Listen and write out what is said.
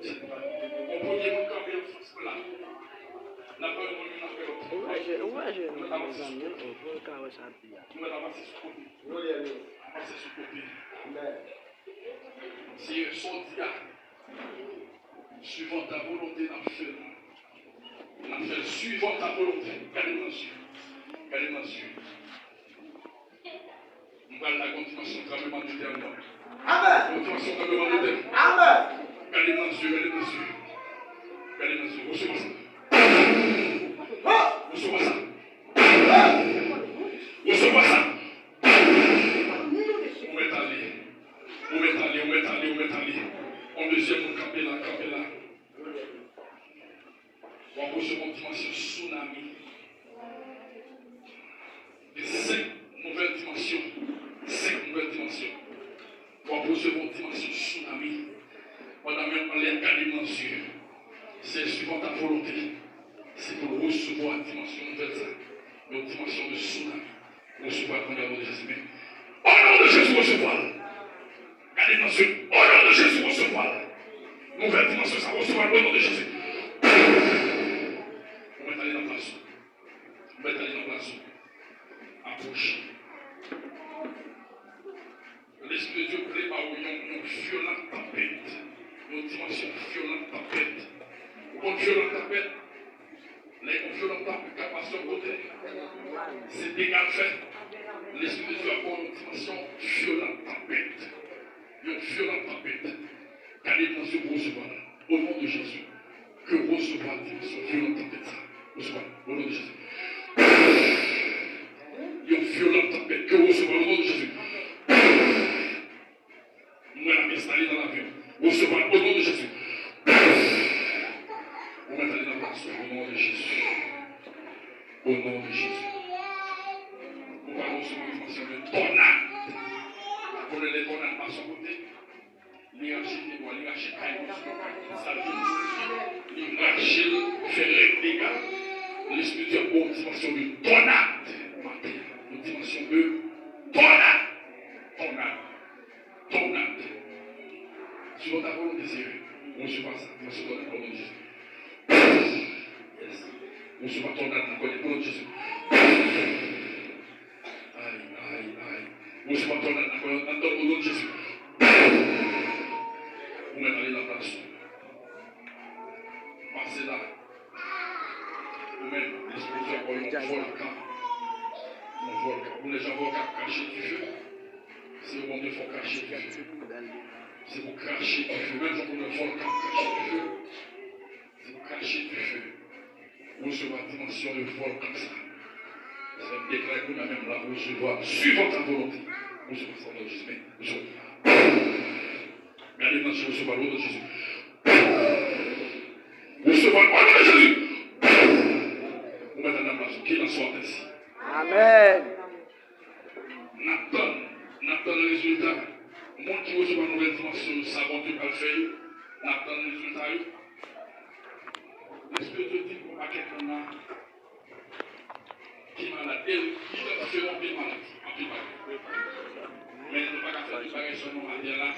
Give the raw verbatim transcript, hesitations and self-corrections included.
Yon premye moun kanpe an fas mwen la. N ap pran yon moun, youn apre lòt. Ouraje, ouraje nou, mezanmi, oh, pou n ka wè sa ap di a. Nou mèt avanse sou kote. Avanse sou kote. Seyè, sa w di a, suivant ta volonté, n ap fè l. N ap fè l suivant ta volonté. Gade m nan zye. Gade m nan zye. M pral lage yon dimansyon tranblemanntè anndan. Amèn. Yon dimansyon tranblemanntè. Amèn. Gade m nan zye, gade m nan zye. Gade m nan zye. Resevwa sa. Resevwa sa. Resevwa sa. Ou mèt ale. Ou mèt ale, ou mèt ale, ou mèt ale. Yon dezyèm moun kanpe la, kanpe la. W ap resevwa yon dimansyon tsunami. Gen senk nouvèl dimansyon. Senk nouvèl dimansyon. W ap resevwa yon dimansyon tsunami. Pandan menm anlè a, gade m nan zye. Se suivant ta volonté. Se pou w resevwa dimansyon nouvèl sa. Yon dimansyon de tsunami. Resevwa l kounye a, o non de Jezi. Men, o non de Jezi, resevwa l. Gade m nan zye. O non de Jezi, resevwa l. Nouvèl dimansyon sa, resevwa l, o non de Jezi. Ou mèt ale nan plas ou. Ou mèt ale nan plas ou. Apwoche. Lespri de Dye vle ba w yon, yon vyolan tanpèt. Yon dimansyon vyolan tanpèt. Ou konn vyolan tanpèt? Lè yon vyolan tanpèt ka pase yon kote, se dega l fè. Lespri de Dye ap ba w yon dimansyon vyolan tanpèt. Yon vyolan tanpèt. Gade m nan zye pou resevwa l. O non de Jezi. Ke w resevwa dimansyon vyolan tanpèt sa. Resevwa l. O non de Jezi. Yon vyolan tanpèt. Ke w resevwa l. O non de Jezi. Mwen ap enstale nan lavi w. Resevwa l o non de Jezi. Ou mèt ale nan plas ou o non de Jezi. O non de Jezi. Ou pral resevwa yon dimansyon de tònad. Konnen lè tònad pase yon kote, li rache pyebwa, li rache kay moun, li rache kay moun, sa vin, li rache l, fè rèk dega. Lespri de Dye ap ba w yon dimansyon de tònad maten an. Yon dimansyon de tònad. Tònad. Tònad. Suivant ta volonté, Seyè. Resevwa sa. Resevwa tònad o non de Jezi. Yes. Resevwa tònad nan kò li o non de Jezi. Ay, ay, ay. Resevwa tònad nan kò li o non de Jezi. Ou mèt ale nan plas ou. Pase la. Ou menm, Lespri de Dye ap ba w yon vòlkan. Yon vòlkan. Ou konnen jan vòlkan ap krache dife? Se yo Bondye fè w krache dife. Se pou krache dife. Menm jan konnen vòlkan ap krache dife. Se pou krache dife. Resevwa dimansyon de vòlkan sa. Sa deklare kounye a menm la, resevwa, suivant ta volonté. Resevwa sa, o non de Jezi. Men, resevwa. Gade nan je, resevwa l o non de Jezi. Resevwa l o non de Jezi. Ou mèt al nan plas ou, ke nan swa tèsi. Amèn. N ap tann, n ap tann rezilta. Moun ki resevwa nouvèl dimansyon sa Bondye pral fè yo, n ap tann rezilta yo. Lespri de Dye di pou pakèt moun nan ki malad. E li idantifye anpil maladi, anpil bagay. Men nou pa ka fè tout bagay sou nou maten an la.